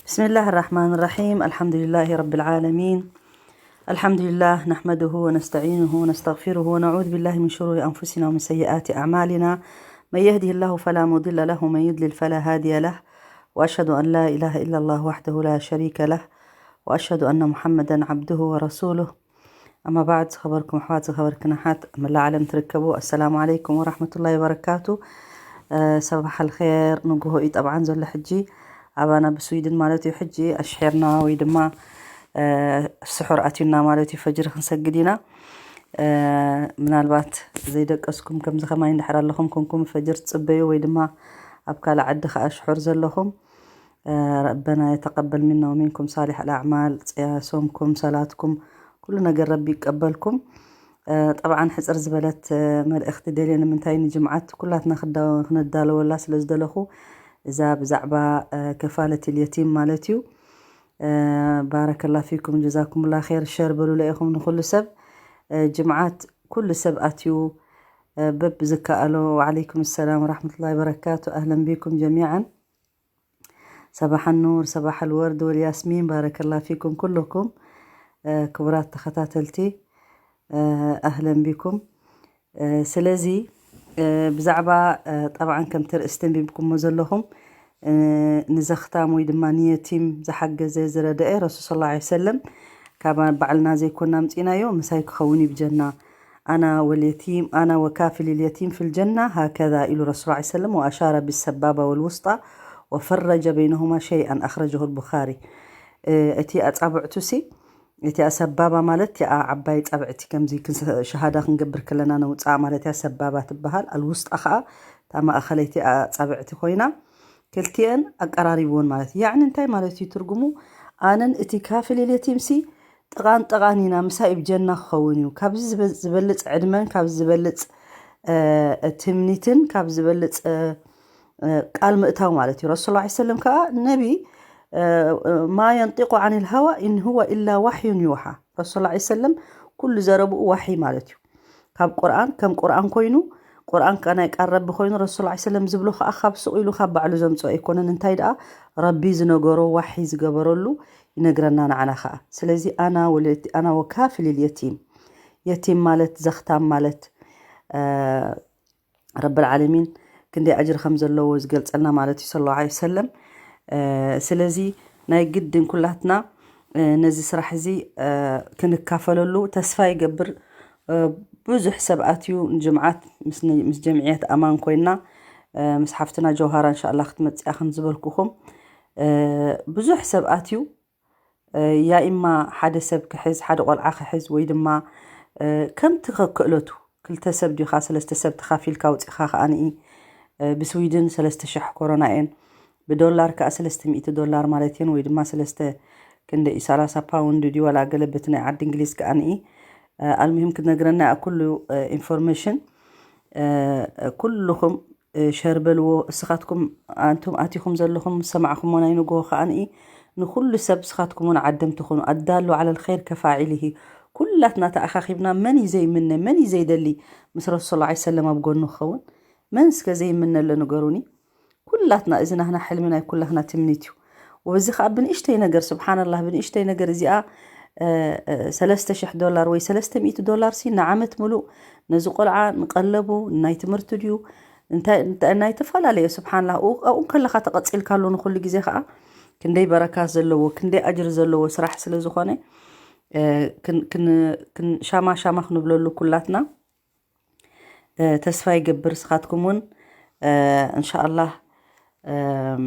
بسم الله الرحمن الرحيم. الحمد لله رب العالمين. الحمد لله نحمده ونستعينه ونستغفره ونعوذ بالله من شرور أنفسنا ومن سيئات أعمالنا. من يهده الله فلا مضل له ومن يضلل فلا هادي له. وأشهد أن لا إله إلا الله وحده لا شريك له. وأشهد أن محمدا عبده ورسوله. أما بعد، ዝኸበርኩም ኣሕዋት፣ ዝኸበርክን ኣሓት፣ መላእ ዓለም ትርከቡ፣ ኣሰላሙ ዓለይኩም ወራሕመቱላሂ ወበረካቱ። እ፣ ሰባሕ ኣልኸር ንግሆ እዩ ጠብዓን ዘሎ ሕጂ ኣባና ብስዊድን ማለት እዩ። ሕጂ ኣሽሒርና ወይ ድማ፣ እ፣ ስሑር ኣትዩና ማለት እዩ። ፈጅሪ ክንሰግድ ኢና። እ፣ ምናልባት ዘይደቀስኩም ከምዚ ከማይ እንድሕር ኣለኹም ኮንኩም ፈጅር ትጽበዩ ወይ ድማ ኣብ ካልእ ዓዲ ከኣ ሽሑር ዘለኹም፣ እ፣ ረበና የተቀበል ሚና ወሚንኩም ሳሊሕ ኣልኣዕማል፣ ጽያ-፣ ሶምኩም፣ ሰላትኩም፣ ኩሉ ነገር ረቢ ይቀበልኩም። እ፣ ጠብዓን ሕጽር ዝበለት፣ እ፣ መልእኽቲ ደልየ ንምንታይ ንጅምዓት ኩላትና ክዳ-፣ ክነዳለወላ ስለ ዝደለኹ፣ እዛ ብዛዕባ፣ እ፣ ከፋለቲል የቲም ማለት እዩ። እ፣ ባረከላ ፊኩም ጀዛኩምላ ኸይር። ሸር በሉላ ኢኹም ንኹሉ ሰብ። እ፣ ጅምዓት ኩሉ ሰብ ኣትዩ፣ እ፣ በብ ዝከኣሎ። ወዓለይኩም ሰላም ወራሕመቱላሂ ወበረካቱ። ኣህለን ቢኩም ጀሚዓን። ሰባሕ ኑር፣ ሰባሕ ልወርድ ወልያስሚን፣ ባረከላ ፊኩም ኩልኩም፣ እ፣ ክቡራት ተኸታተልቲ፣ እ፣ ኣህለን ቢኩም። እ፣ ስለዚ፣ እ፣ ብዛዕባ፣ እ፣ ጠብዓን ከምቲ ርእስቲ ኣንቢብኩሞ ዘለኹም፣ እ፣ ንዘኽታም ወይ ድማ ንየቲም ዝሓገዘ ዝረደአ ረሱል ሰለላሁ ዐለይሂ ወሰለም ካብ ባዕልና ዘይኮና ኣምጺእናዮ፣ ምሳይ ክኸውን እዩ ብጀና። ኣና ወልየቲም፣ ኣና ወካፊል ልየቲም ፊል ጀና ሃከዛ ኢሉ ረሱል ዐለይሂ ሰለም ወኣሻረ ብሰባባ ወልውስጣ ወፈረጀ በይነሁማ ሸይኣን ኣኽረጀሁ ልቡኻሪ። እ፣ እቲ ኣጻብዕቱ ሲ፣ እቲኣ ሰባባ ማለት እቲኣ ዓባይ ጻብዕቲ ከምዚ ክንስ-፣ ሸሃዳ ክንገብር ከለና ነውጽኣ ማለት እያ ሰባባ ትበሃል። ኣልውስጣ ኸኣ እታ ማእኸለይቲ ኣጻብዕቲ ኮይና ክልቲኤን ኣቀራሪብዎን ማለት እዩ። ያዕኒ እንታይ ማለት እዩ ትርጉሙ? ኣነን እቲ ካፊል ልየቲም ሲ ጥቓን ጥቓን ኢና፣ ምሳይ ኣብ ጀና ክኸውን እዩ። ካብዚ ዝበ-፣ ዝበልጽ ዕድመን፣ ካብዚ ዝበልጽ፣ እ፣ ትምኒትን፣ ካብ ዝበልጽ፣ እ፣ እ፣ ቃል ምእታው ማለት እዩ። ረሱል ሰለላሁ ዐለይሂ ወሰለም ከኣ ነቢ፣ እ፣ እ፣ ማ የንጢቁ ዐኒል ሃዋ ኢን ሁወ ኢላ ዋሕዩን ዩሓ። ረሱል ሰለላሁ ዐለይሂ ወሰለም ኩሉ ዘረብኡ ዋሒ ማለት እዩ። ካብ ቁርኣን፣ ከም ቁርኣን ኮይኑ፣ ቁርኣን ከኣ ናይ ቃል ረቢ ኮይኑ፣ ረሱል ሰለላሁ ዐለይሂ ወሰለም ዝብሎ ከኣ ካብ ሱቕ ኢሉ ካብ ባዕሉ ዘምጽኦ ኣይኮነን። እንታይ ደኣ ረቢ ዝነገሮ ዋሒ ዝገበረሉ ይነግረና ንዓና ከኣ። ስለዚ ኣና ወለ-፣ ኣና ወካፊል ልየቲም፣ የቲም ማለት ዘኽታም ማለት፣ እ፣ ረብል ዓለሚን ክንደይ ኣጅሪ ከም ዘለዎ ዝገልጸልና ማለት እዩ፣ ሰለላሁ ዐለይሂ ወሰለም። እ፣ ስለዚ ናይ ግድን ኩላትና፣ እ፣ ነዚ ስራሕ እዚ፣ እ፣ ክንካፈለሉ ተስፋ ይገብር። እ፣ ብዙሕ ሰብ ኣትዩ ንጅምዓት ምስ ን-፣ ምስ ጀምዕየት ኣማን ኮይና፣ እ፣ ምስ ሓፍትና ጀውሃራ እንሻኣላህ ክትመጽእ እያ ከም ዝበልኩኹም። እ፣ ብዙሕ ሰብ ኣትዩ፣ እ፣ ያ ኢማ ሓደ ሰብ ክሕዝ፣ ሓደ ቆልዓ ክሕዝ፣ ወይ ድማ፣ እ፣ ከምቲ ከክእለቱ ክልተ ሰብ ዲኻ ሰለስተ ሰብ ተኻፊልካ ኣውጺኻ ከኣ ንኢ፣ እ፣ ብስዊድን ሰለስተ ሽሕ ኮሮና እየን፣ ብዶላር ከኣ ሰለስተ ሚእቲ ዶላር ማለት እየን፣ ወይ ድማ ሰለስተ ክንደይ ሰላሳ ፓውንድ ድዩ ዋላ ገለ በቲ ናይ ዓዲ እንግሊዝ ከኣ ንኢ። እ፣ ኣልሙሂም ክትነግረና እያ ኩሉ፣ እ፣ ኢንፎርሜሽን። እ፣ ኩልኹም፣ እ፣ ሸር በልዎ። እስኻትኩም ኣንቱም ኣቲኹም ዘለኹም ዝሰማዕኹሞ ናይ ንግሆ ከኣ ንኢ ንኹሉ ሰብ እስኻትኩም እውን ዓደምቲ ኩኑ። ኣዳሉ ዐለል ኸይር ከፋዒሊሂ። ኩላትና ተኣኻኺብና መን እዩ ዘይምነ፣ መን እዩ ዘይደሊ ምስ ረሱል ሰለላሁ ዐለይሂ ወሰለም ኣብ ጎኑ ክኸውን? መን እስከ ዘይምነ ኣሎ ንገሩኒ? ኩላትና እዚ ናህና ሕልሚ ናይ ኩላትና ትምኒት እዩ። ወዚ ኸኣ ብንእሽተይ ነገር፣ ስብሓንላህ፣ ብንእሽተይ ነገር እዚኣ፣ እ፣ እ፣ ሰለስተ ሽሕ ዶላር ወይ ሰለስተ ሚእቲ ዶላር ሲ ንዓመት ምሉእ ነዚ ቆልዓ ንቀለቡ፣ ናይ ትምህርቲ ድዩ፣ እንታይ፣ እንታይ፣ ናይ ተፈላለየ፣ ስብሓንላህ፣ ኡ-፣ ኣብኡ ከለኻ ተቐጺልካሉ ንኹሉ ግዜ ኸኣ ክንደይ በረካት ዘለዎ፣ ክንደይ ኣጅሪ ዘለዎ ስራሕ ስለ ዝኾነ፣ እ፣ ክን-፣ ክን-፣ ክን-፣ ሻማ ሻማ ክንብለሉ ኩላትና። እ፣ ተስፋ ይገብር። ንስኻትኩም እውን፣ እ፣ እንሻኣላህ፣ እም፣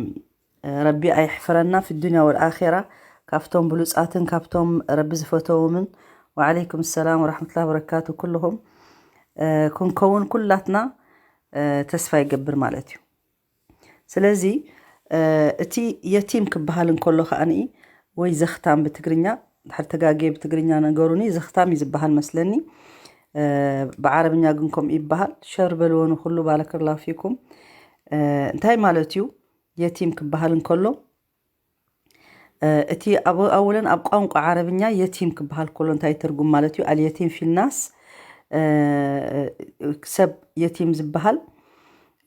እ፣ ረቢ ኣየሕፍረና ፊ ዱንያ ወልኣኼራ፣ ካብቶም ብሉጻትን ካብቶም ረቢ ዝፈተዎምን። ወዓለይኩም ሰላም ወራሕመቱላሂ ወበረካቱ። ኩልኹም፣ እ፣ ክንከውን ኩላትና፣ እ፣ ተስፋ ይገብር ማለት እዩ። ስለዚ፣ እ፣ እቲ የቲም ክበሃል እንከሎ ከኣ ንኢ ወይ ዘኽታም ብትግርኛ፣ ድሕር ተጋግየ ብትግርኛ ነገሩኒ፣ ዘኽታም እዩ ዝበሃል መስለኒ። እ፣ ብዓረብኛ ግን ከምኡ ይበሃል። ሸር በልዎ ንኹሉ፣ ባረከላሁ ፊኩም። እ፣ እንታይ ማለት እዩ የቲም ክበሃል እንከሎ? እ፣ እቲ ኣብ-፣ ኣወለን ኣብ ቋንቋ ዓረብኛ የቲም ክበሃል ከሎ እንታይ ትርጉም ማለት እዩ? ኣልየቲም ፊናስ፣ እ፣ ሰብ የቲም ዝበሃል፣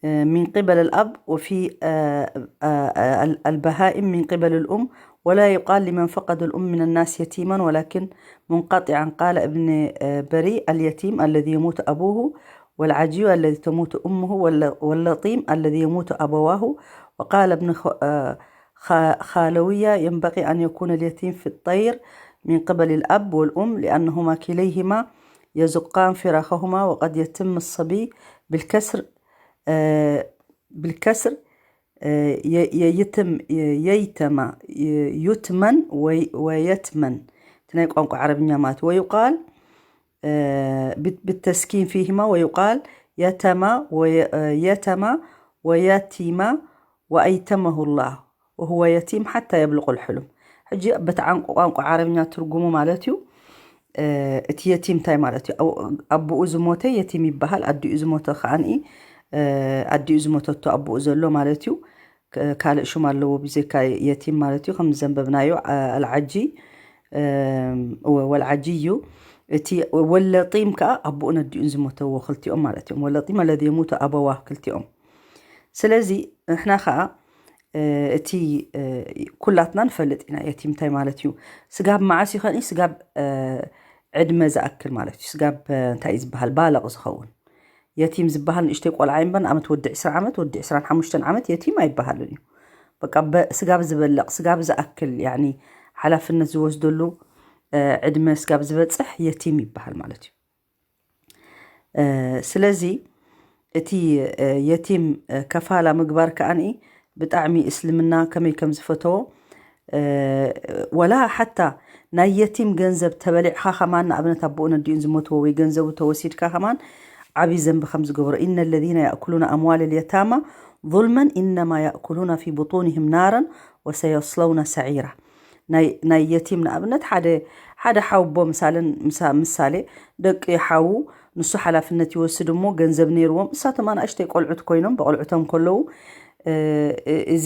من قبل الأب، وفي آه، آه، آه، البهائم من قبل الأم. ولا يقال لمن فقد الأم من الناس يتيما، ولكن منقطعا. قال ابن آه، بريء: اليتيم الذي يموت أبوه، والعجي الذي تموت أمه، والل- واللطيم الذي يموت أبواه. وقال ابن خ- آه، خ- خالوية: ينبغي أن يكون اليتيم في الطير من قبل الأب والأم، لأنهما كليهما يزقان فراخهما، وقد يتم الصبي بالكسر، آه، بالكسر، آه، ي- ي- يتم ي- ييتم ي- يتمن وي- ويتمن. تناي قنق عربية مات. ويقال آه، بالتسكين فيهما، ويقال يتما ويتما ويتيما وأيتمه الله وهو يتيم حتى يبلغ الحلم. ሕጂ በቲ ቋንቋ ዓረብኛ ትርጉሙ ማለት እዩ። እቲ የቲም እንታይ ማለት እዩ? ኣቡኡ ዝሞተ የቲም ይበሃል። ኣዲኡ ዝሞተ ከዓንኢ ኣዲኡ ዝሞተቶ ኣቡኡ ዘሎ ማለት እዩ። ካልእ ሹም ኣለዎ ብዘካ የቲም ማለት እዩ። ከም ዘንበብናዮ ኣልዓጂ ወልዓጂ እዩ። እቲ ወለጢም ከዓ ኣቦኡን ኣዲኡን ዝሞተዎ ክልቲኦም ማለት እዮም። ወለጢም ኣለዚ የሙቱ ኣበዋ ክልቲኦም። ስለዚ ንሕና ከዓ እቲ ኩላትና ንፈልጥ ኢና የቲም እንታይ ማለት እዩ። ስጋብ መዓስ ይኸን? ስጋብ ዕድመ ዝኣክል ማለት እዩ። ስጋብ እንታይ እዩ ዝበሃል? ባለቕ ዝኸውን። የቲም ዝበሃል ንእሽተይ ቆልዓ እምበር ንኣመት ወዲ ዕስራ ዓመት ወዲ ዕስራን ሓሙሽተን ዓመት የቲም ኣይበሃልን እዩ። በቃ ስጋብ ዝበለቕ ስጋብ ዝኣክል ያኒ ሓላፍነት ዝወስደሉ ዕድመ ስጋብ ዝበፅሕ የቲም ይበሃል ማለት እዩ። ስለዚ እቲ የቲም ከፋላ ምግባር ከዓኒ ብጣዕሚ እስልምና ከመይ ከም ዝፈተዎ ወላ ሓታ ናይ የቲም ገንዘብ ተበሊዕኻ ከማን ንኣብነት ኣቦኡን ኣዲኡን ዝሞትዎ ወይ ገንዘቡ ተወሲድካ ከማን ዓብዪ ዘንቢ ከም ዝገበሮ إن الذين يأكلون أموال اليتامى ظلما إنما يأكلون في بطونهم نارا وسيصلون سعيرا ናይ የቲም ንኣብነት ሓደ ሓደ ሓውቦ ምሳለን ምሳሌ ደቂ ሓዉ ንሱ ሓላፍነት ይወስድ እሞ ገንዘብ ነይርዎም እሳቶም ኣናእሽተይ ቆልዑት ኮይኖም ብቆልዑቶም ከለዉ እዚ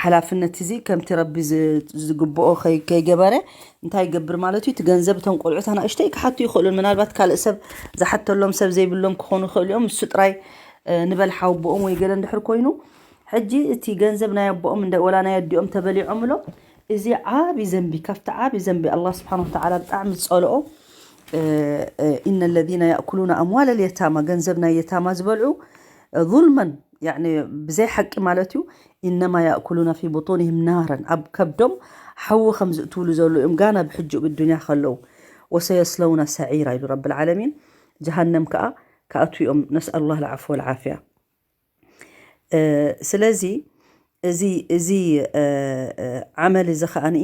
ሓላፍነት እዚ ከምቲ ረቢ ዝግብኦ ከይገበረ እንታይ ይገብር ማለት እዩ? እቲ ገንዘብ እቶም ቆልዑት ኣናእሽተይ ክሓቱ ይኽእሉን ምናልባት ካልእ ሰብ ዝሓተሎም ሰብ ዘይብሎም ክኾኑ ይኽእሉ እዮም። ንሱ ጥራይ ንበል ሓውቦኦም ወይ ገለ እንድሕር ኮይኑ ሕጂ እቲ ገንዘብ ናይ ኣቦኦም እንደ ወላ ናይ ኣዲኦም ተበሊዖም እሎም እዚ ዓቢ ዘንቢ ካብቲ ዓቢ ዘንቢ ኣላ ስብሓን ወተዓላ ብጣዕሚ ዝፀልኦ إن الذين يأكلون أموال اليتامى ገንዘብ ናይ የታማ ዝበልዑ ظلما ብዘይ ሓቂ ማለት እዩ። إنما يأكلون في بطونهم نارا ኣብ ከብዶም ሓዊ ከም ዝእትውሉ ዘለዉ እዮም ጋና ብሕጂ ብዱንያ ከለዉ وسيصلون سعيرا ኢሉ ረቢ العالمين ጀሃነም ከዓ ክኣትዉ እዮም። نسأل الله العفو والعافية ስለዚ እዚ እዚ ዓመል እዚ ከዓኒ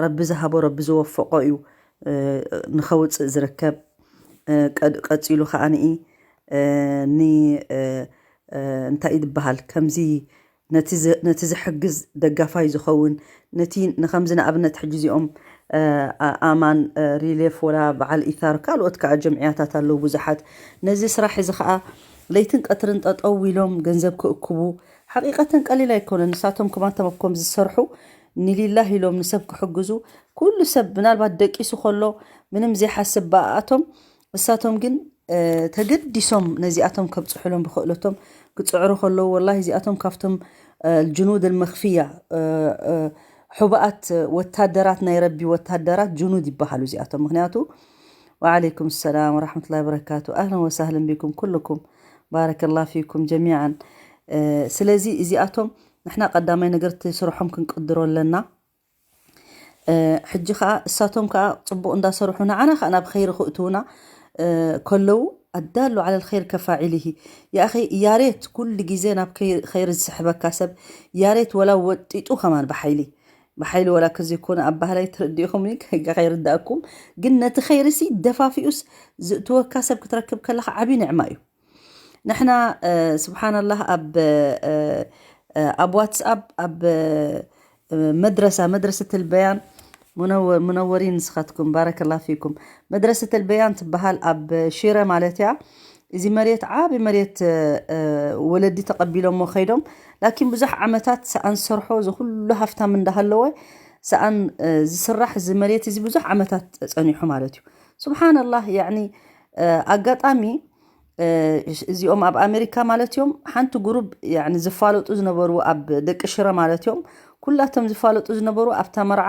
ረቢ ዝሃቦ ረቢ ዝወፈቆ እዩ ንኸውፅእ ዝርከብ። ቀፂሉ ከዓኒ ን እንታይ ዝበሃል ከምዚ ነቲ ዝሕግዝ ደጋፋይ ዝኸውን ነቲ ንከምዚ ንኣብነት ሕጂ እዚኦም ኣማን ሪሌፍ ወላ በዓል ኢታር ካልኦት ከዓ ጀምዕያታት ኣለዉ ብዙሓት ነዚ ስራሕ እዚ ከዓ ለይትን ቀትርን ጠጠው ኢሎም ገንዘብ ክእክቡ ሓቂቀተን ቀሊል ኣይኮነ ንሳቶም ክማንቶም ኣብኮም ዝሰርሑ ንሊላህ ኢሎም ንሰብ ክሕግዙ ኩሉ ሰብ ምናልባት ደቂሱ ከሎ ምንም ዘይሓስብ ብኣኣቶም እሳቶም ግን ተገዲሶም ነዚኣቶም ከብፅሑሎም ብክእለቶም ክፅዕሩ ከለዉ ወላ እዚኣቶም ካብቶም ጅኑድ ልመክፍያ ሕቡኣት ወታደራት ናይ ረቢ ወታደራት ጅኑድ ይበሃሉ እዚኣቶም ምክንያቱ وعليكم السلام ورحمة الله وبركاته أهلا وسهلا بكم كلكم بارك الله فيكم جميعا ስለዚ እዚኣቶም ንሕና ቀዳማይ ነገር እቲ ስርሖም ክንቅድሮ ኣለና ሕጂ ከዓ እሳቶም ከዓ ፅቡቅ እንዳሰርሑ ንዓና ከዓ ናብ ኸይሪ ክእትውና ከለዉ ኣዳሉ على الخير كفاعله يا أخي يا ريت كل ግዜ ናብ ኸይሪ ዝስሕበካ ሰብ يا ريت ወላ ወጢጡ ከማን ብሓይሊ ብሓይሊ ወላ ከዘይኮነ ኣብ ባህላይ ትርድኢኹም ከይርዳእኩም ግን ነቲ ኸይርሲ ደፋፊኡስ ዝእትወካ ሰብ ክትረክብ ከለካ ዓብዪ ንዕማ እዩ ንሕና ስብሓንላህ ኣብ ኣብ ዋትስኣፕ ኣብ መድረሳ መድረሰት ልበያን ሙነወሪን ንስኻትኩም ባረከላ ፊኩም መድረሰት ልበያን ትበሃል ኣብ ሽረ ማለት እያ እዚ መሬት ዓብ መሬት ወለዲ ተቐቢሎሞ ከይዶም ላኪን ብዙሕ ዓመታት ሰኣን ዝሰርሖ ዝኩሉ ሃፍታም እንዳሃለወ ሰኣን ዝስራሕ እዚ መሬት እዚ ብዙሕ ዓመታት ፀኒሑ ማለት እዩ ስብሓንላህ ያኒ ኣጋጣሚ እዚኦም ኣብ ኣሜሪካ ማለት እዮም። ሓንቲ ጉሩብ ዝፋለጡ ዝነበሩ ኣብ ደቂ ሽረ ማለት እዮም። ኩላቶም ዝፋለጡ ዝነበሩ ኣብታ መርዓ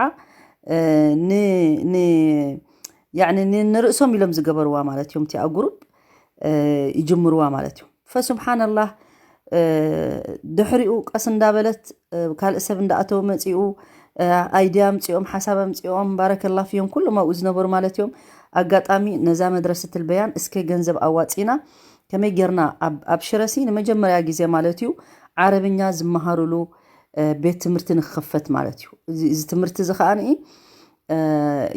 ንርእሶም ኢሎም ዝገበርዋ ማለት እዮም። እቲኣ ጉሩብ ይጅምርዋ ማለት እዮም። ፈስብሓንላህ ድሕሪኡ ቀስ እንዳበለት ካልእ ሰብ እንዳኣተወ መፂኡ፣ ኣይድያ ኣምፂኦም፣ ሓሳብ ኣምፂኦም፣ ባረከላ ፊዮም ኩሎም ኣብኡ ዝነበሩ ማለት እዮም። ኣጋጣሚ ነዛ መድረሰትል በያን እስከ ገንዘብ ኣዋፂና ከመይ ጌርና ኣብ ሽረሲ ንመጀመርያ ግዜ ማለት እዩ ዓረብኛ ዝመሃሩሉ ቤት ትምህርቲ ንክኽፈት ማለት እዩ። እዚ ትምህርቲ እዚ ከዓኒ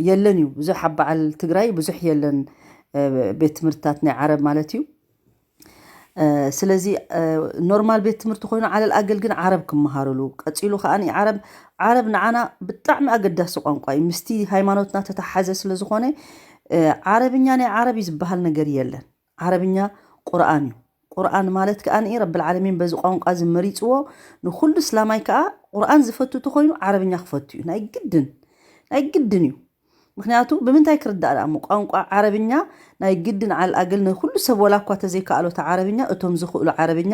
የለን እዩ ብዙሕ ኣብ በዓል ትግራይ ብዙሕ የለን ቤት ትምህርትታት ናይ ዓረብ ማለት እዩ። ስለዚ ኖርማል ቤት ትምህርቲ ኮይኑ ዓለል ኣገል ግን ዓረብ ክመሃሩሉ ቀፂሉ ከዓኒ ዓረብ ዓረብ ንዓና ብጣዕሚ ኣገዳሲ ቋንቋ እዩ። ምስቲ ሃይማኖትና ተተሓዘ ስለዝኾነ ዓረብኛ ናይ ዓረብ እዩ ዝበሃል ነገር የለን። ዓረብኛ ቁርኣን እዩ። ቁርኣን ማለት ከዓኒ ረብል ዓለሚን በዚ ቋንቋ ዝመሪፅዎ ንኩሉ እስላማይ ከዓ ቁርኣን ዝፈቱ ተኮይኑ ዓረብኛ ክፈቱ እዩ ናይ ግድን ናይ ግድን እዩ። ምክንያቱ ብምንታይ ክርዳእ ደኣ እሞ ቋንቋ ዓረብኛ ናይ ግድን ዓል ኣገል ንኩሉ ሰብ ወላ እኳ ተዘይከኣሎት ዓረብኛ እቶም ዝኽእሉ ዓረብኛ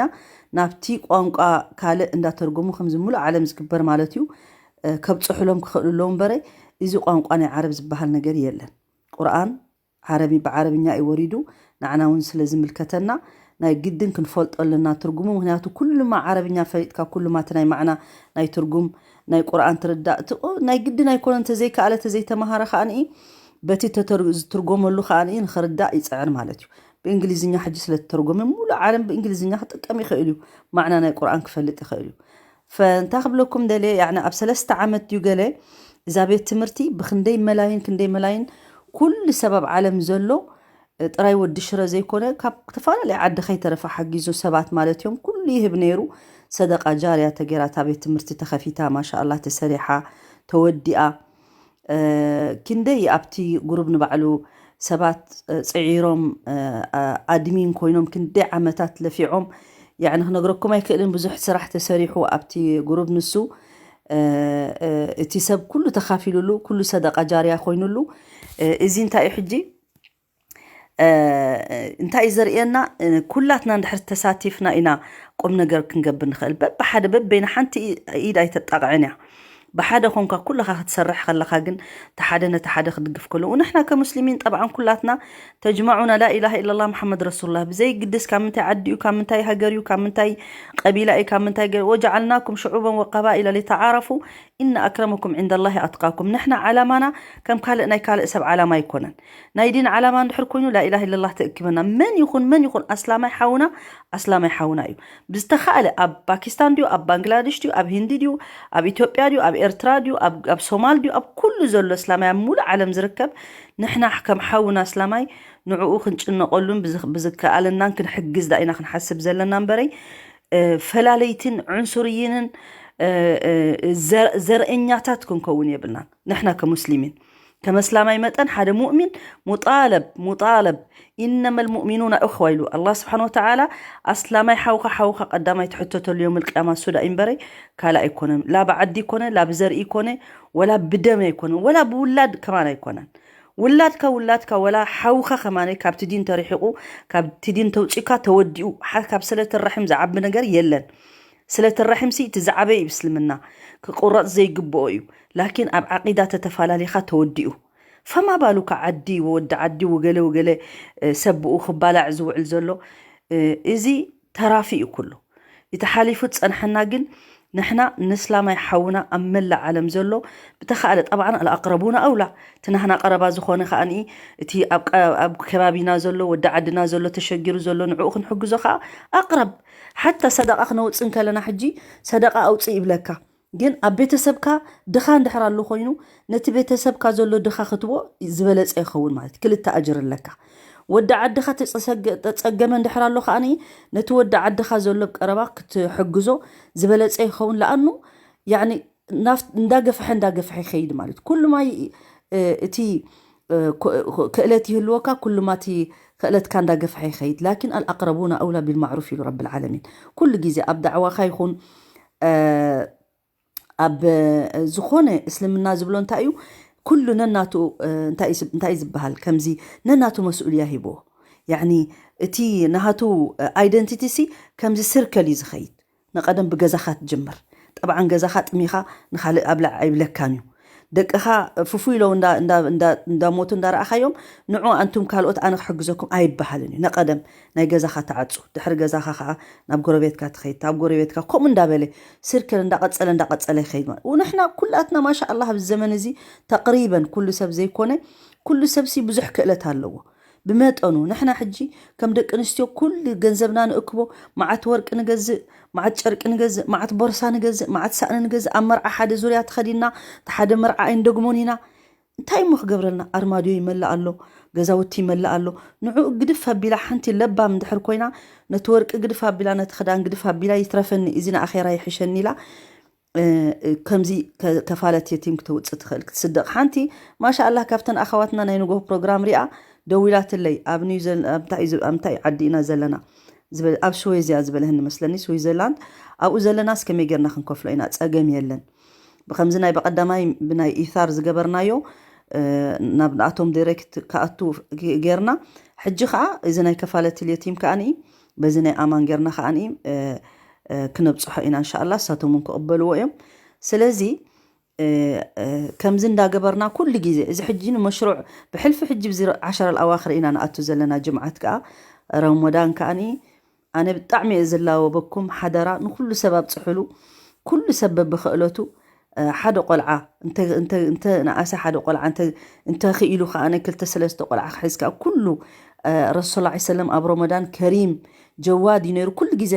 ናብቲ ቋንቋ ካልእ እንዳተርጎሙ ከምዚ ሙሉእ ዓለም ዝግበር ማለት እዩ ከብፅሑሎም ክኽእሉ ኣለዉ እምበረ እዚ ቋንቋ ናይ ዓረብ ዝበሃል ነገር የለን። ቁርኣን ዓረቢ ብዓረብኛ እዩ ወሪዱ ንዓና እውን ስለ ዝምልከተና ናይ ግድን ክንፈልጦ ኣለና ትርጉሙ። ምክንያቱ ኩሉማ ዓረብኛ ፈሊጥካ ኩሉማ እቲ ናይ ማዕና ናይ ትርጉም ናይ ቁርኣን ትርዳእ ናይ ግድን ኣይኮነ እንተዘይከኣለ ተዘይተማሃረ ከዓንኢ በቲ ዝትርጎመሉ ከዓንኢ ንክርዳእ ይፅዕር ማለት እዩ። ብእንግሊዝኛ ሕጂ ስለተተርጎመ ሙሉእ ዓለም ብእንግሊዝኛ ክጥቀም ይኽእል እዩ። ማዕና ናይ ቁርኣን ክፈልጥ ይኽእል እዩ። ፈእንታ ክብለኩም ደልየ ያዕኒ ኣብ ሰለስተ ዓመት ድዩ ገለ እዛ ቤት ትምህርቲ ብክንደይ መላይን ክንደይ መላይን ኩሉ ሰብ ኣብ ዓለም ዘሎ ጥራይ ወዲ ሽረ ዘይኮነ ካብ ዝተፈላለዩ ዓዲ ከይተረፈ ሓጊዙ ሰባት ማለት እዮም ኩሉ ይህብ ነይሩ። ሰደቃ ጃርያ ተገይራ እታ ቤት ትምህርቲ ተኸፊታ ማሻኣላ ተሰሪሓ ተወዲኣ። ክንደይ ኣብቲ ጉሩብ ንባዕሉ ሰባት ፅዒሮም ኣድሚን ኮይኖም ክንደይ ዓመታት ለፊዖም ያዕኒ ክነግረኩም ኣይክእልን። ብዙሕ ስራሕ ተሰሪሑ ኣብቲ ጉሩብ ንሱ እቲ ሰብ ኩሉ ተኻፊሉሉ ኩሉ ሰደቃ ጃርያ ኮይኑሉ። እዚ እንታይ እዩ ሕጂ እንታይ እዩ ዘርእየና? ኩላትና እንድሕር ተሳቲፍና ኢና ቁም ነገር ክንገብር ንኽእል። በብሓደ በበይና ሓንቲ ኢድ ኣይተጣቕዕን እያ። ብሓደ ኮንካ ኩልኻ ክትሰርሕ ከለኻ ግን ተሓደ ነቲ ሓደ ክድግፍ ከለዉ ንሕና ከሙስሊሚን ጠብዓን ኩላትና ተጅማዑና ላኢላሃ ኢላላ መሓመድ ረሱሉላ ብዘይግድስ ካብ ምንታይ ዓዲ እዩ ካብ ምንታይ ሃገር እዩ ካብ ምንታይ ቀቢላ እዩ ካብ ምንታይ ገ ወጀዓልናኩም ሽዑበን ወቀባኢላ ሊተዓረፉ ኢነ ኣክረመኩም ዒንደላሂ ኣትቃኩም። ንሕና ዓላማና ከም ካልእ ናይ ካልእ ሰብ ዓላማ ኣይኮነን። ናይ ዲን ዓላማ እንድሕር ኮይኑ ላኢላሃ ኢለላህ ተእክበና። መን ይኹን መን ይኹን ኣስላማይ ሓውና ኣስላማይ ሓውና እዩ። ብዝተኻእለ ኣብ ፓኪስታን ድዩ ኣብ ባንግላደሽ ድዩ ኣብ ሂንዲ ድዩ ኣብ ኢትዮጵያ ድዩ ኣብ ኤርትራ ድዩ ኣብ ሶማል ድዩ ኣብ ኩሉ ዘሎ እስላማይ ኣብ ሙሉእ ዓለም ዝርከብ ንሕና ከም ሓውና ኣስላማይ ንዕኡ ክንጭነቐሉን ብዝከኣለናን ክንሕግዝ ዳኢና ክንሓስብ ዘለና እምበረይ ፈላለይትን ዕንሱርይንን ዘርእኛታት ክንከውን የብልናን። ንሕና ከሙስሊሚን ከመስላማይ መጠን ሓደ ሙእሚን ሙጣለብ ሙጣለብ ኢነመ ልሙእሚኑና እኽዋ ኢሉ ኣላ ስብሓን ወተዓላ። ኣስላማይ ሓውካ ሓውካ ቀዳማይ ትሕተተሉ ዮም ልቅያማ እሱ ዳ እምበረይ ካልእ ኣይኮነን። ላ ብዓዲ ይኮነ ላ ብዘርኢ ይኮነ ወላ ብደም ኣይኮነን ወላ ብውላድ ከማን ኣይኮነን። ውላድካ ውላድካ ወላ ሓውካ ከማነይ ካብቲ ዲን ተርሒቁ ካብቲ ዲን ተውፂካ ተወዲኡ ካብ ስለትራሒም ዝዓቢ ነገር የለን። ስለትራሒምሲ እቲ ዝዓበ እዩ ብስልምና ክቁረፅ ዘይግብኦ እዩ። ላኪን ኣብ ዓቂዳ ተተፈላለኻ ተወዲኡ ፈማ ባሉካ ዓዲ ወዲ ዓዲ ወገለ ወገለ ሰብኡ ክባላዕ ዝውዕል ዘሎ እዚ ተራፊ እዩ ኩሉ። እቲ ሓሊፉ ዝፀንሐና ግን ንሕና ንስላማይ ሓውና ኣብ መላእ ዓለም ዘሎ ብተኻእለ ጠብዓን ኣልኣቅረቡና ኣውላ እቲ ናህና ቀረባ ዝኾነ ከዓኒ እቲ ኣብ ከባቢና ዘሎ ወዲ ዓድና ዘሎ ተሸጊሩ ዘሎ ንዕኡ ክንሕግዞ ከዓ ኣቅረብ። ሓታ ሰደቃ ክነውፅእ እንከለና ሕጂ ሰደቃ ኣውፅእ ይብለካ። ግን ኣብ ቤተሰብካ ድኻ እንድሕር ኣሎ ኮይኑ ነቲ ቤተሰብካ ዘሎ ድኻ ክትቦ ዝበለፀ ይኸውን ማለት ክልተ ኣጅር ኣለካ። ወዲ ዓድኻ ተፀገመ እንድሕር ኣሎ ከዓኒ ነቲ ወዲ ዓድኻ ዘሎ ቀረባ ክትሕግዞ ዝበለፀ ይኸውን። ለኣኑ ያኒ እንዳገፍሐ እንዳገፍሐ ይኸይድ ማለት ኩሉ ማይ እቲ ክእለት ይህልወካ ኩሉ ማቲ ክእለትካ እንዳገፍሐ ይኸይድ። ላኪን ኣልኣቅረቡና ኣውላ ቢልማዕሩፍ ኢሉ ረብል ዓለሚን። ኩሉ ግዜ ኣብ ዳዕዋኻ ይኹን ኣብ ዝኾነ እስልምና ዝብሎ እንታይ እዩ? ኩሉ ነናቱ እንታይ ዝበሃል ከምዚ ነናቱ መስኡልያ ሂብዎ። ያኒ እቲ ናሃቱ ኣይደንቲቲ ሲ ከምዚ ስርከል እዩ ዝኸይድ። ንቐደም ብገዛኻ ትጅምር። ጠብዓን ገዛኻ ጥሚኻ ንኻልእ ኣብላዕ ኣይብለካን እዩ። ደቅኻ ፍፉይ ኢለው እንዳሞቱ እንዳረኣኻዮም ንዑ ኣንቱም ካልኦት ኣነ ክሕግዘኩም ኣይበሃልን እዩ። ነቐደም ናይ ገዛኻ ተዓፁ፣ ድሕሪ ገዛኻ ከዓ ናብ ጎረቤትካ ትኸይድ፣ ኣብ ጎረቤትካ ከምኡ እንዳበለ ስርከል እንዳቐፀለ እንዳቐፀለ ይኸይድ። ንሕና ኩላትና ማሻ ኣላ ኣብዚ ዘመን እዚ ተቕሪበን ኩሉ ሰብ ዘይኮነ ኩሉ ሰብሲ ብዙሕ ክእለት ኣለዎ። ብመጠኑ ንሕና ሕጂ ከም ደቂ ኣንስትዮ ኩሉ ገንዘብና ንእክቦ፣ መዓት ወርቂ ንገዝእ፣ መዓት ጨርቂ ንገዝእ፣ መዓት ቦርሳ ንገዝእ፣ መዓት ሳእኒ ንገዝእ። ኣብ መርዓ ሓደ ዙርያ ተኸዲና፣ እቲ ሓደ መርዓ ኣይንደግሞን ኢና። እንታይ እሞ ክገብረልና? ኣርማድዮ ይመልእ ኣሎ፣ ገዛውቲ ይመልእ ኣሎ። ንዕኡ ግድፍ ኣቢላ ሓንቲ ለባም እንድሕር ኮይና፣ ነቲ ወርቂ ግድፍ ኣቢላ፣ ነቲ ክዳን ግድፍ ኣቢላ፣ ይትረፈኒ፣ እዚ ንኣኼራ ይሕሸኒ ኢላ ከምዚ ከፋለት የቲም ክተውፅእ ትኽእል ክትስደቕ ሓንቲ። ማሻ ኣላህ ካብተን ኣኸዋትና ናይ ንጎሆ ፕሮግራም ሪኣ ደዊላትለይ ኣብ ኒውዘል እንታይ ዓዲ ኢና ዘለና ኣብ ሽወይዝያ ዝበለህን መስለኒ ስዊዘርላንድ። ኣብኡ ዘለናስ ከመይ ጌርና ክንከፍሎ ኢና? ፀገም የለን። ብከምዚ ናይ በቀዳማይ ብናይ ኢታር ዝገበርናዮ ናብ ንኣቶም ዲሬክት ክኣቱ ጌርና። ሕጂ ከዓ እዚ ናይ ከፋለት የቲም ከዓኒ በዚ ናይ ኣማን ጌርና ከዓኒ ክነብፅሖ ኢና እንሻኣላ። እሳቶም እውን ክቕበልዎ እዮም። ስለዚ ከምዚ እንዳገበርና ኩሉ ግዜ እዚ ሕጂ ንመሽሩዕ ብሕልፊ ሕጂ ብዚ ዓሸር ኣልኣዋኽር ኢና ንኣቱ ዘለና ጅምዓት ከዓ ረመዳን ከዓኒ ኣነ ብጣዕሚ እየ ዝላወበኩም ሓደራ ንኩሉ ሰብ ኣብፅሕሉ። ኩሉ ሰብ በብክእለቱ ሓደ ቆልዓ እንተ ንኣሰ ሓደ ቆልዓ እንተኽኢሉ ከዓ ክልተ ሰለስተ ቆልዓ ክሕዝ ከዓ ኩሉ ረሱል ላ ሰለም ኣብ ረመዳን ከሪም ጀዋድ እዩ ነይሩ። ኩሉ ግዜ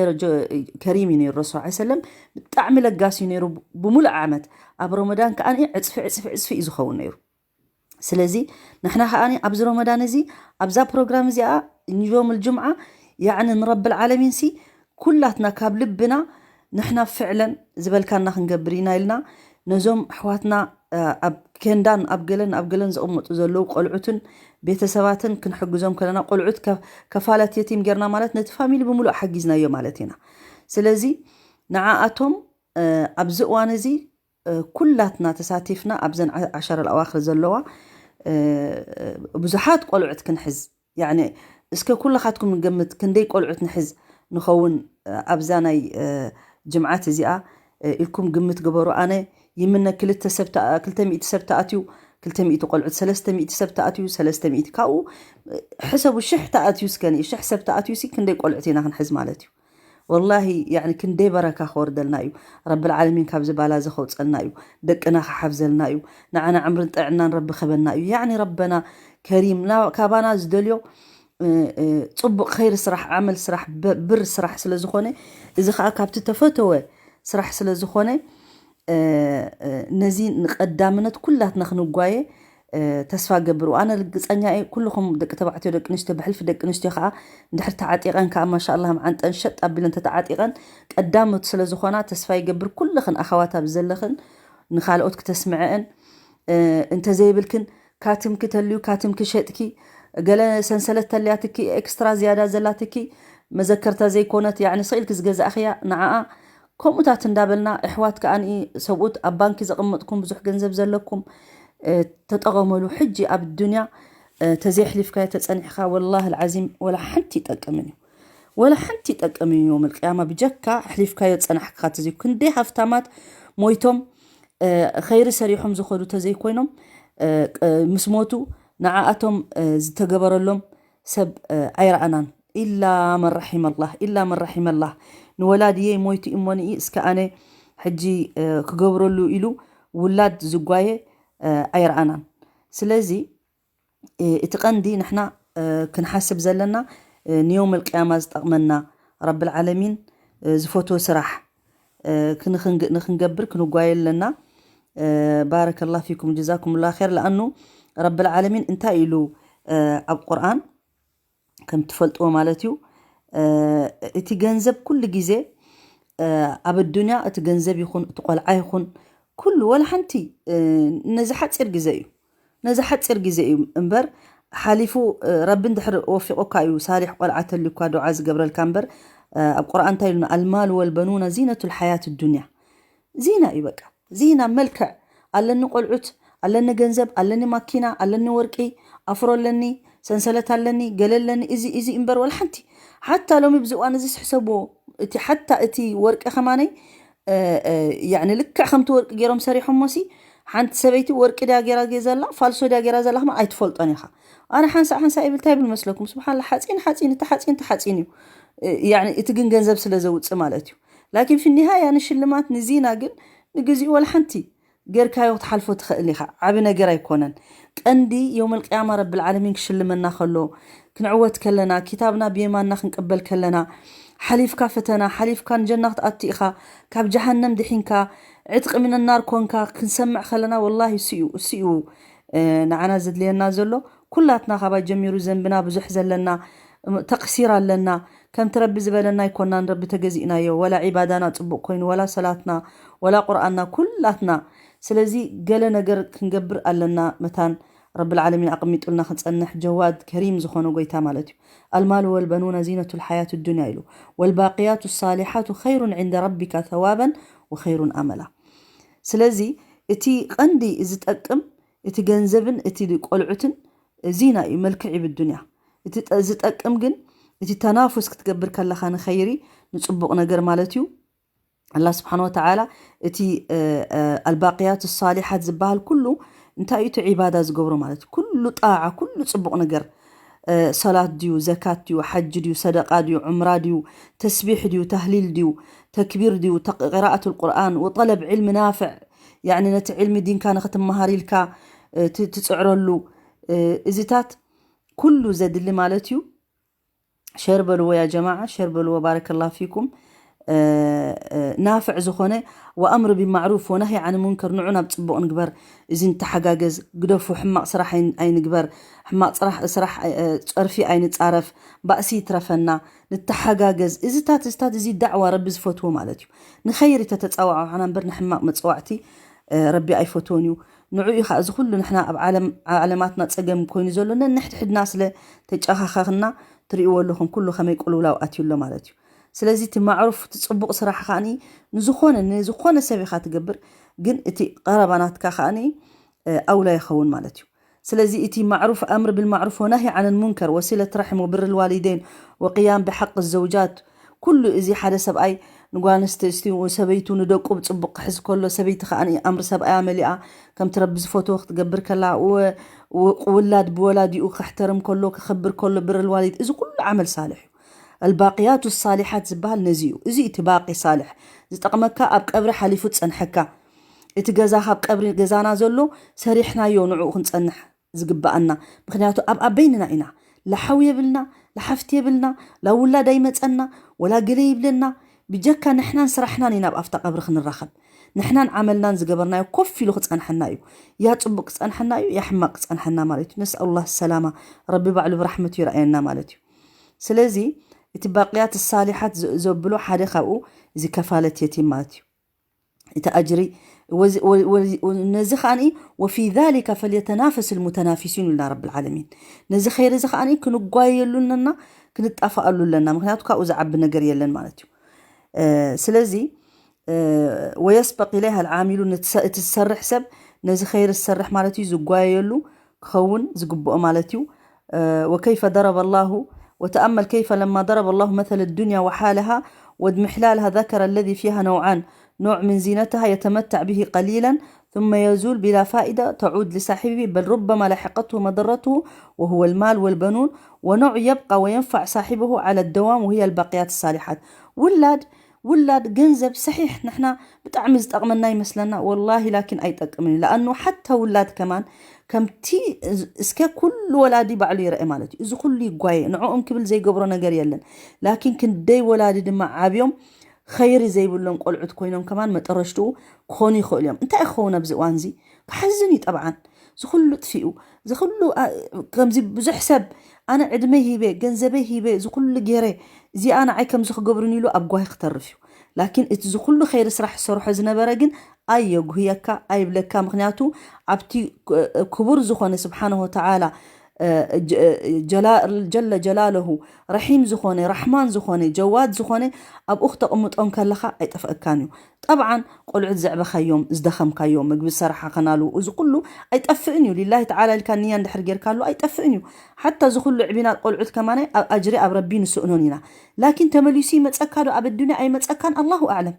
ከሪም እዩ ነይሩ ረሱል ላ ሰለም ብጣዕሚ ለጋስ እዩ ነይሩ። ብሙሉእ ዓመት ኣብ ረመዳን ከዓ ዕፅፊ ዕፅፊ ዕፅፊ እዩ ዝኸውን ነይሩ። ስለዚ ንሕና ከዓ ኣብዚ ረመዳን እዚ ኣብዛ ፕሮግራም እዚኣ ንዮም ልጅምዓ ያዕኒ ንረብል ዓለሚን ሲ ኩላትና ካብ ልብና ንሕና ፍዕለን ዝበልካና ክንገብር ኢና ኢልና ነዞም ኣሕዋትና ኣብ ኬንዳን ኣብ ገለን ኣብ ገለን ዝቕመጡ ዘለዉ ቆልዑትን ቤተሰባትን ክንሕግዞም ከለና ቆልዑት ከፋለት የቲም ጌርና ማለት ነቲ ፋሚሊ ብምሉእ ሓጊዝናዮ ማለት ኢና። ስለዚ ንዓኣቶም ኣብዚ እዋን እዚ ኩላትና ተሳቲፍና ኣብዘን ዓሸር ኣዋክር ዘለዋ ብዙሓት ቆልዑት ክንሕዝ ያኒ እስከ ኩልኻትኩም ንገምት ክንደይ ቆልዑት ንሕዝ ንኸውን ኣብዛ ናይ ጅምዓት እዚኣ ኢልኩም ግምት ግበሩ። ኣነ ይምነ ክልተ ሰብ ክልተ ሚእቲ ሰብ ተኣትዩ ክልተ ሚእቲ ቆልዑት ሰለስተ ሚእቲ ሰብ ተኣትዩ ሰለስተ ሚእቲ ካብኡ ሕሰቡ ሽሕ ተኣትዩ እስከ ሽሕ ሰብ ተኣትዩ ሲ ክንደይ ቆልዑት ኢና ክንሕዝ ማለት እዩ። ወላሂ ያኒ ክንደይ በረካ ክወርደልና እዩ። ረብል ዓለሚን ካብዚ ባላ እዚ ከውፀልና እዩ። ደቅና ክሓፍዘልና እዩ። ንዓና ዕምርን ጥዕናን ረቢ ክህበና እዩ። ያኒ ረበና ከሪም ካባና ዝደልዮ ፅቡቅ ኸይር ስራሕ ዓመል ስራሕ ብር ስራሕ ስለዝኾነ እዚ ከዓ ካብቲ ተፈተወ ስራሕ ስለዝኾነ ነዚ ንቀዳምነት ኩላትና ክንጓየ ተስፋ ገብር። ኣነ ርግፀኛ እየ ኩልኹም ደቂ ተባዕትዮ ደቂ ኣንስትዮ ብሕልፊ ደቂ ኣንስትዮ ከዓ እንድሕር ተዓጢቐን ከዓ ማሻ ኣላ መዓንጠን ሸጥ ኣቢለን ተተዓጢቐን ቀዳሞት ስለዝኾና ተስፋ ይገብር ኩልኽን ኣኸዋት ኣብዚ ዘለኽን ንኻልኦት ክተስምዐአን እንተዘይብልክን ካትምኪ ተልዩ ካትምኪ ሸጥኪ ገለ ሰንሰለት ተልያትኪ ኤክስትራ ዝያዳ ዘላትኪ መዘከርታ ዘይኮነት ያዕኒ ስቕ ኢልኪ ዝገዛእኽያ ንዓኣ ከምኡታት እንዳበልና ኣሕዋት ከኣ ሰብኡት ኣብ ባንኪ ዘቐመጥኩም ብዙሕ ገንዘብ ዘለኩም ተጠቐመሉ። ሕጂ ኣብ ዱንያ ተዘይሕሊፍካዮ ተጸኒሕካ ወላሂ ልዓዚም ወላ ሓንቲ ይጠቅምን እዩ ወላ ሓንቲ ይጠቅምን እዩ። የውመል ቅያማ ብጀካ ኣሕሊፍካዮ ዝጸናሕካ ተዘይ ክንደይ ሃፍታማት ሞይቶም ኸይሪ ሰሪሖም ዝኸዱ ተዘይኮይኖም ምስ ሞቱ ንዓኣቶም ዝተገበረሎም ሰብ ኣይረኣናን። ኢላ መን ረሒመላህ ኢላ መን ረሒመላህ ንወላድየይ ሞይቱ እሞ ንኢ እስከ ኣነ ሕጂ ክገብረሉ ኢሉ ውላድ ዝጓየ ኣይረኣናን። ስለዚ እቲ ቀንዲ ንሕና ክንሓስብ ዘለና ንየውመል ቅያማ ዝጠቕመና ረብል ዓለሚን ዝፈትዎ ስራሕ ንክንገብር ክንጓየ ኣለና። ባረከላ ፊኩም ጀዛኩም ላ ር ለኣኑ ረብል ዓለሚን እንታይ ኢሉ ኣብ ቁርኣን ከም ትፈልጥዎ ማለት እዩ። እቲ ገንዘብ ኩሉ ግዜ ኣብ ኣዱንያ እቲ ገንዘብ ይኹን እቲ ቆልዓ ይኹን ኩሉ ወላ ሓንቲ ነዚ ሓፂር ግዜ እዩ ነዚ ሓፂር ግዜ እዩ እምበር ሓሊፉ ረቢ እንድሕር ወፊቑካ እዩ ሳሊሕ ቆልዓ ተልዩካ ዱዓ ዝገብረልካ እምበር ኣብ ቁርኣን እንታይ ኢሉና ኣልማል ወልበኑና ዚነቱ ልሓያት ዱንያ ዚና እዩ በቃ ዚና መልክዕ ኣለኒ ቆልዑት ኣለኒ ገንዘብ ኣለኒ ማኪና ኣለኒ ወርቂ ኣፍሮ ኣለኒ ሰንሰለት ኣለኒ፣ ገለ ኣለኒ፣ እዚ እዚ እምበር ወላ ሓንቲ። ሓታ ሎሚ ብዚ እዋን እዚ ስሕሰብዎ፣ እቲ ሓታ እቲ ወርቂ ከማነይ፣ እ፣ እ፣ ያዕኒ ልክዕ ከምቲ ወርቂ ገይሮም ሰሪሖሞሲ፣ ሓንቲ ሰበይቲ ወርቂ ድያ ገይራ ዘላ፣ ፋልሶ ድያ ገይራ ዘላ ከማ ኣይትፈልጦን ኢኻ። ኣነ ሓንሳእ ሓንሳእ ይብል፣ እንታይ ይብል መስለኩም? ስብሓንላ፣ ሓፂን ሓፂን፣ እቲ ሓፂን፣ እቲ ሓፂን እዩ። እ፣ ያዕኒ እቲ ግን ገንዘብ ስለ ዘውፅእ ማለት እዩ። ላኪን ፊኒሃያ ንሽልማት ንዚና ግን ንግዚኡ ወላ ሓንቲ ጌርካዮ ክትሓልፎ ትኽእል ኢኻ። ዓቢ ነገር ኣይኮነን። ቀንዲ የውመል ቅያማ ረብል ዓለሚን ክሽልመና ከሎ፣ ክንዕወት ከለና፣ ኪታብና ብየማንና ክንቅበል ከለና፣ ሓሊፍካ ፈተና፣ ሓሊፍካ ንጀና ክትኣቱ ኢኻ፣ ካብ ጀሃነም ድሒንካ፣ ዕጥቂ ሚነናር ኮንካ፣ ክንሰምዕ ከለና፣ ወላሂ እሱ እዩ፣ እሱ እዩ፣ እ፣ ንዓና ዘድልየና ዘሎ። ኩላትና ካባይ ጀሚሩ ዘንብና ብዙሕ ዘለና፣ እም፣ ተቕሲር ኣለና። ከምቲ ረቢ ዝበለና ኣይኮናን ረቢ ተገዚእናዮ። ወላ ዒባዳና ጽቡቕ ኮይኑ፣ ወላ ሰላትና፣ ወላ ቁርኣንና፣ ኩላትና። ስለዚ ገለ ነገር ክንገብር ኣለና። መታን ረብል ዓለሚን ኣቐሚጡልና ክንጸንሕ ጀዋድ ከሪም ዝኾነ ጎይታ ማለት እዩ። ኣልማሉ ወልበኑነ ዚነቱ ልሓያት ዱንያ ኢሉ። ወልባቅያቱ ሳሊሓቱ ኸይሩን ዕንደ ረቢካ ተዋበን ወኸይሩን ኣመላ። ስለዚ እቲ ቀንዲ ዝጠቅም እቲ ገንዘብን እቲ ቆልዑትን ዚና እዩ፣ መልክዕ እዩ ብዱንያ። እቲ ጠ-፣ ዝጠቅም ግን እቲ ተናፉስ ክትገብር ከለኻ ንኸይሪ፣ ንጽቡቕ ነገር ማለት እዩ። ኣላህ ስብሓን ወተዓላ እቲ፣ እ፣ እ፣ ኣልባቅያት ሳሊሓት ዝበሃል ኩሉ እንታይ እዩ? እቲ ዒባዳ ዝገብሮ ማለት እዩ። ኩሉ ጣዓ፣ ኩሉ ጽቡቕ ነገር፣ እ፣ ሰላት ድዩ፣ ዘካት ድዩ፣ ሓጅ ድዩ፣ ሰደቃ ድዩ፣ ዑምራ ድዩ፣ ተስቢሕ ድዩ፣ ተህሊል ድዩ፣ ተክቢር ድዩ፣ ተቅ-፣ ቅራኣት ልቁርኣን ወጠለብ ዕልሚ ናፍዕ፣ ያዕኒ ነቲ ዕልሚ ዲንካ ንኽትመሃር ኢልካ፣ እ፣ ት-፣ ትጽዕረሉ፣ እ፣ እዚታት ኩሉ ዘድሊ ማለት እዩ። ሸር በልዎ ያ ጀማዓ፣ ሸር በልዎ። ባረከላሁ ፊኩም። እ፣ እ፣ ናፍዕ ዝኾነ ወኣምር ቢማዕሩፍ ወነህይ ዓን ሙንከር፣ ንዑ ናብ ጽቡቕ ንግበር፣ እዚ ንተሓጋገዝ፣ ግደፉ፣ ሕማቕ ስራሕ ኣይ-፣ ኣይንግበር፣ ሕማቕ ስራሕ፣ ስራሕ፣ እ፣ ጸርፊ ኣይንጻረፍ፣ ባእሲ ይትረፈና፣ ንተሓጋገዝ። እዚታት፣ እዚታት፣ እዚ ዳዕዋ ረቢ ዝፈትዎ ማለት እዩ። ንኸይሪ ተተጻዋዕዓና እምበር ንሕማቕ መጽዋዕቲ፣ እ፣ ረቢ ኣይፈትዎን እዩ። ንዑ እዩ ኸዓ እዚ ኩሉ ንሕና ኣብ ዓለም፣ ዓለማትና ጸገም ኮይኑ ዘሎ ነንሕድሕድና ስለ ተጨኻኸኽና ትርእይዎ ኣለኹም፣ ኩሉ ከመይ ቅልውላው ኣትዩ ኣሎ ማለት እዩ። ስለዚ እቲ ማዕሩፍ፣ እቲ ጽቡቕ ስራሕ ከዓኒ ንዝኾነ፣ ንዝኾነ ሰብ ኢኻ ትገብር፣ ግን እቲ ቀረባ ናትካ ከዓኒ፣ እ፣ ኣውላ ይኸውን ማለት እዩ። ስለዚ እቲ ማዕሩፍ፣ ኣምር ብልማዕሩፍ ወናሂ ዓን ሙንከር ወሲለት ራሒም ወብር ልዋሊደይን ወቅያም ብሓቅ ዘውጃት፣ ኩሉ እዚ ሓደ ሰብኣይ ንጓል ኣንስተይቲ ሰበይቱ ንደቁ ብጽቡቕ ክሕዝ ከሎ፣ ሰበይቲ ከኣ ኣምሪ ሰብኣያ መሊኣ ከምቲ ረቢ ዝፈትዎ ክትገብር ከላ፣ ወ-፣ ወ-፣ ውላድ ብወላዲኡ ከሕተርም ከሎ፣ ከኽብር ከሎ፣ ብር ልዋሊድ፣ እዚ ኩሉ ዓመል ሳልሕ እዩ። ኣልባቅያቱ ሳሊሓት ዝበሃል ነዚ እዩ። እዚ እቲ ባቂ ሳልሕ ዝጠቕመካ፣ ኣብ ቀብሪ ሓሊፉ ዝጸንሐካ። እቲ ገዛ ካብ ቀብሪ ገዛና ዘሎ ሰሪሕናዮ ንዕኡ ክንጸንሕ ዝግበኣና። ምኽንያቱ ኣብ፣ ኣብ በይንና ኢና። ላሓው የብልና፣ ላሓፍቲ የብልና፣ ላውላድ ኣይመጸና፣ ወላ ገለ ይብለና። ብጀካ ንሕናን ስራሕናን ኢና ኣብ ኣፍታ ቀብሪ ክንራኸብ። ንሕናን ዓመልናን ዝገበርናዮ ኮፍ ኢሉ ክጸንሐና እዩ። ያ ጽቡቕ ክጸንሐና እዩ፣ ያ ሕማቕ ክጸንሐና ማለት እዩ። ነስኣሉላህ ሰላማ፣ ረቢ ባዕሉ ብራሕመቱ ይረኣየና ማለት እዩ። ስለዚ እቲ ባቅያት ሳሊሓት ዘ-፣ ዘብሎ ሓደ ካብኡ እዚ ከፋለት የቲም ማለት እዩ። እቲ ኣጅሪ ወዚ-፣ ወ-፣ ወ-፣ ነዚ ከኣ ወፊ ዛሊከ ፈልየተናፈስ ልሙተናፊሱን ኢልና ረብል ዓለሚን። ነዚ ኸይሪ እዚ ከኣ ክንጓየየሉ ኣለና፣ ክንጣፋኣሉ ኣለና። ምኽንያቱ ካብኡ ዝዓቢ ነገር የለን ማለት እዩ። እ፣ ስለዚ፣ እ፣ ወየስበቅ ኢለይሃ ልዓሚሉን፣ እቲ ሰ-፣ እቲ ዝሰርሕ ሰብ ነዚ ኸይሪ ዝሰርሕ ማለት እዩ፣ ዝጓየየሉ ክኸውን ዝግብኦ ማለት እዩ። እ፣ ወከይፈ ደረበ ላሁ፣ ወተኣመል ከይፈ ለማ ደረበ ላሁ መሰለ ዱንያ ወሓለሃ ወድምሕላልሃ ዘከረ ለዚ ፊሃ ነውዓን፣ نوع من زينتها يتمتع به قليلا ثم يزول بلا فائدة تعود لصاحبه، بل ربما لحقته مضرته وهو المال والبنون، ونوع يبقى وينفع صاحبه على الدوام وهي الباقيات الصالحات. ውላድ፣ ውላድ፣ ገንዘብ፣ ሰሒሕ ንሕና ብጣዕሚ ዝጠቕመና ይመስለና፣ ወላሂ ላኪን ኣይጠቅምን እዩ። ለኣኑ ሓታ ውላድ ከማን ከምቲ፣ እስከ ኩሉ ወላዲ ባዕሉ ይረአ ማለት እዩ። እዚ ኩሉ ይጓየ፣ ንዕኦም ክብል ዘይገብሮ ነገር የለን። ላኪን ክንደይ ወላዲ ድማ ዓብዮም ኸይሪ ዘይብሎም ቆልዑት ኮይኖም ከማን መጠረሽትኡ ክኾኑ ይኽእሉ እዮም። እንታይ ክኸውን ኣብዚ እዋን እዚ? ክሓዝን እዩ ጠብዓን። እዚ ኩሉ ጥፊኡ፣ እዚ ኩሉ፣ ኣ-፣ ከምዚ ብዙሕ ሰብ ኣነ ዕድመይ ሂበ፣ ገንዘበይ ሂበ፣ እዚ ኩሉ ገይረ፣ እዚኣ ንዓይ ከምዚ ክገብሩኒ ኢሉ ኣብ ጓሂ ክተርፍ እዩ። ላኪን እቲ እዚ ኩሉ ኸይሪ ስራሕ ዝሰርሖ ዝነበረ ግን ኣየጉህየካ፣ ኣይብለካ። ምኽንያቱ ኣብቲ ክ-፣ ክቡር ዝኾነ ስብሓነሁ ወተዓላ ጀለ ጀላለሁ፣ ረሒም ዝኾነ፣ ራሕማን ዝኾነ፣ ጀዋድ ዝኾነ ኣብኡ ክተቕምጦ እንከለኻ ኣይጠፍእካን እዩ። ጠብዓን ቆልዑት ዘዕበኻዮም፣ ዝደኸምካዮም፣ ምግቢ ዝሰራሓኸናሉ፣ እዚ ኩሉ ኣይጠፍእን እዩ። ሊላሂ ተዓላ ኢልካ ንያ እንድሕር ጌርካሉ ኣይጠፍእን እዩ። ሓታ እዚ ኩሉ ዕቢና ቆልዑት ከማናይ ኣብ ኣጅሪ ኣብ ረቢ ንስእኖን ኢና። ላኪን ተመሊሱ ይመጸካ ዶ ኣብ ኣዱንያ ኣይመጸካን ኣላሁ ኣዕለም።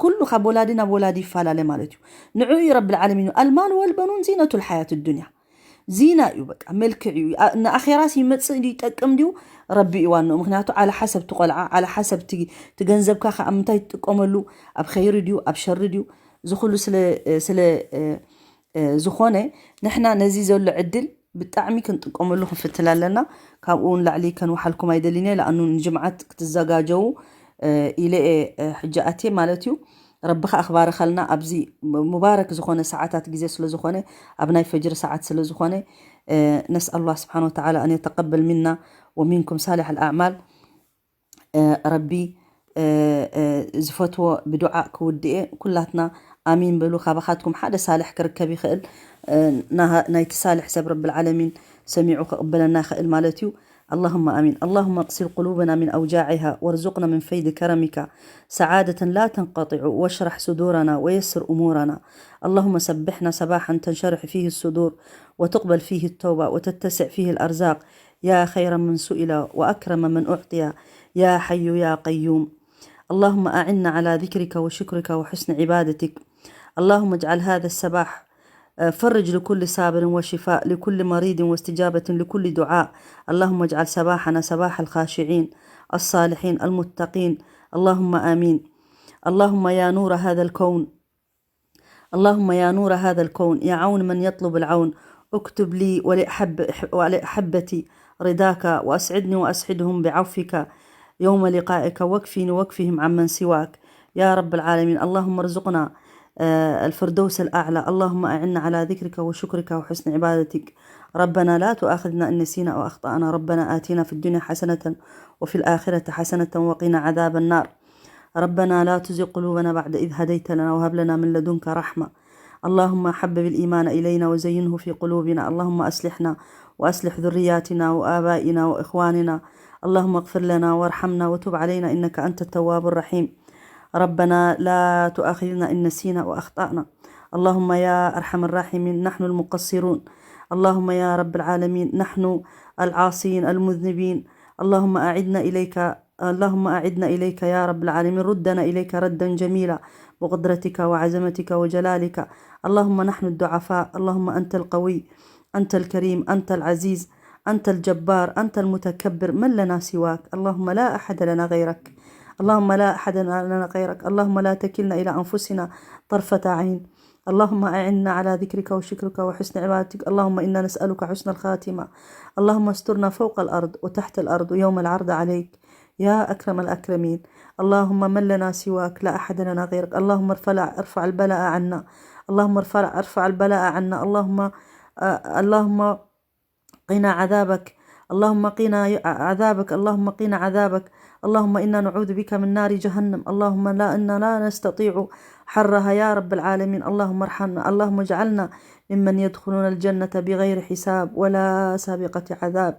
ኩሉ ካብ ወላዲ ናብ ወላዲ ይፈላለ ማለት እዩ። ንዑ እዩ ረብል ዓለሚን፣ ኣልማል ወልበኑን ዚነቱ ልሓያት ዱንያ፣ ዚና እዩ፣ በቃ መልክዕ እዩ። ንኣኼራስ ይመፅእ ድዩ ይጠቅም ድዩ ረቢ እዩ ዋንኡ። ምክንያቱ ዓላ ሓሰብ ትቆልዓ፣ ዓላ ሓሰብ ትገንዘብካ ከ ኣብ ምንታይ ትጥቀመሉ፣ ኣብ ኸይሪ ድዩ ኣብ ሸሪ ድዩ፣ እዚ ኩሉ ስለ ዝኾነ ንሕና ነዚ ዘሎ ዕድል ብጣዕሚ ክንጥቀመሉ ክንፍትል ኣለና። ካብኡ ንላዕሊ ከንውሓልኩም ኣይደልን እየ። ለኣኑ ንጅምዓት ክትዘጋጀዉ ኢለ እየ ሕጂ ኣትየ ማለት እዩ። ረቢ ከዓ ክባርኸልና ኣብዚ ሙባረክ ዝኾነ ሰዓታት ግዜ ስለ ዝኾነ፣ ኣብ ናይ ፈጅሪ ሰዓት ስለ ዝኾነ፣ ነስኣል ላህ ስብሓን ወተዓላ ኣን የተቀበል ሚና ወሚንኩም ሳሊሕ ኣልኣዕማል። ረቢ ዝፈትዎ ብዱዓ ክውድኤ ኩላትና ኣሚን በሉ። ካባኻትኩም ሓደ ሳልሕ ክርከብ ይኽእል፣ ናይቲ ሳልሕ ሰብ ረብል ዓለሚን ሰሚዑ ክቕበለና ይኽእል ማለት እዩ። اللهم آمين. اللهم اغسل قلوبنا من أوجاعها وارزقنا من فيض كرمك سعادة لا تنقطع واشرح صدورنا ويسر أمورنا. اللهم سبحنا صباحا تنشرح فيه الصدور وتقبل فيه التوبة وتتسع فيه الأرزاق يا خير من سئل وأكرم من أعطي يا حي يا قيوم. اللهم أعنا على ذكرك وشكرك وحسن عبادتك. اللهم اجعل هذا الصباح فرج لكل صابر وشفاء لكل مريض واستجابة لكل دعاء. اللهم اجعل صباحنا صباح الخاشعين الصالحين المتقين. اللهم آمين. اللهم يا نور هذا الكون، اللهم يا نور هذا الكون، يا عون من يطلب العون، اكتب لي ولأحب ولأحبتي رضاك، وأسعدني وأسعدهم بعفوك يوم لقائك، واكفني واكفهم عمن سواك يا رب العالمين. اللهم ارزقنا الفردوس الأعلى. اللهم أعنا على ذكرك وشكرك وحسن عبادتك. ربنا لا تؤاخذنا إن نسينا أو أخطأنا. ربنا آتنا في الدنيا حسنة وفي الآخرة حسنة وقنا عذاب النار. ربنا لا تزغ قلوبنا بعد إذ هديتنا وهب لنا من لدنك رحمة. اللهم حبب الإيمان إلينا وزينه في قلوبنا. اللهم أصلحنا وأصلح ذرياتنا وآبائنا وإخواننا. اللهم اغفر لنا وارحمنا وتب علينا إنك أنت التواب الرحيم. ربنا لا تؤاخذنا إن نسينا وأخطأنا. اللهم يا أرحم الراحمين، نحن المقصرون. اللهم يا رب العالمين، نحن العاصين المذنبين. اللهم أعدنا إليك اللهم أعدنا إليك يا رب العالمين، ردنا إليك ردا جميلا بقدرتك وعظمتك وجلالك. اللهم نحن الضعفاء، اللهم أنت القوي، أنت الكريم، أنت العزيز، أنت الجبار، أنت المتكبر، من لنا سواك؟ اللهم لا أحد لنا غيرك. اللهم لا أحد لنا غيرك. اللهم لا تكلنا إلى أنفسنا طرفة عين. اللهم أعنا على ذكرك وشكرك وحسن عبادتك. اللهم إنا نسألك حسن الخاتمة. اللهم استرنا فوق الأرض وتحت الأرض ويوم العرض عليك يا أكرم الأكرمين. اللهم من لنا سواك؟ لا أحد لنا غيرك. اللهم ارفع، ارفع البلاء عنا. اللهم ارفع، ارفع البلاء عنا. اللهم، آه، اللهم قنا عذابك. اللهم قنا عذابك. اللهم قنا عذابك. اللهم إنا نعوذ بك من نار جهنم. اللهم لا، إنا لا نستطيع حرها يا رب العالمين. اللهم ارحمنا. اللهم اجعلنا ممن يدخلون الجنة بغير حساب ولا سابقة عذاب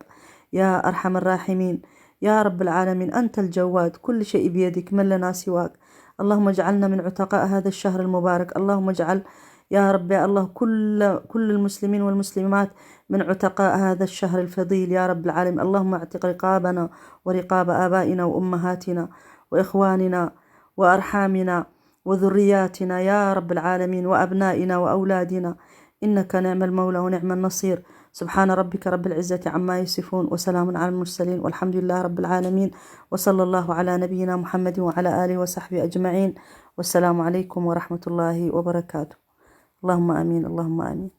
يا أرحم الراحمين. يا رب العالمين، أنت الجواد، كل شيء بيدك، من لنا سواك؟ اللهم اجعلنا من عتقاء هذا الشهر المبارك. اللهم اجعل يا رب، يا الله، كل، كل المسلمين والمسلمات من عتقاء هذا الشهر الفضيل يا رب العالمين. اللهم اعتق رقابنا ورقاب آبائنا وأمهاتنا وإخواننا وأرحامنا وذرياتنا يا رب العالمين، وأبنائنا وأولادنا، إنك نعم المولى ونعم النصير. سبحان ربك رب العزة عما يصفون، وسلام على المرسلين، والحمد لله رب العالمين، وصلى الله على نبينا محمد وعلى آله وصحبه أجمعين. والسلام عليكم ورحمة الله وبركاته. اللهم آمين، اللهم آمين.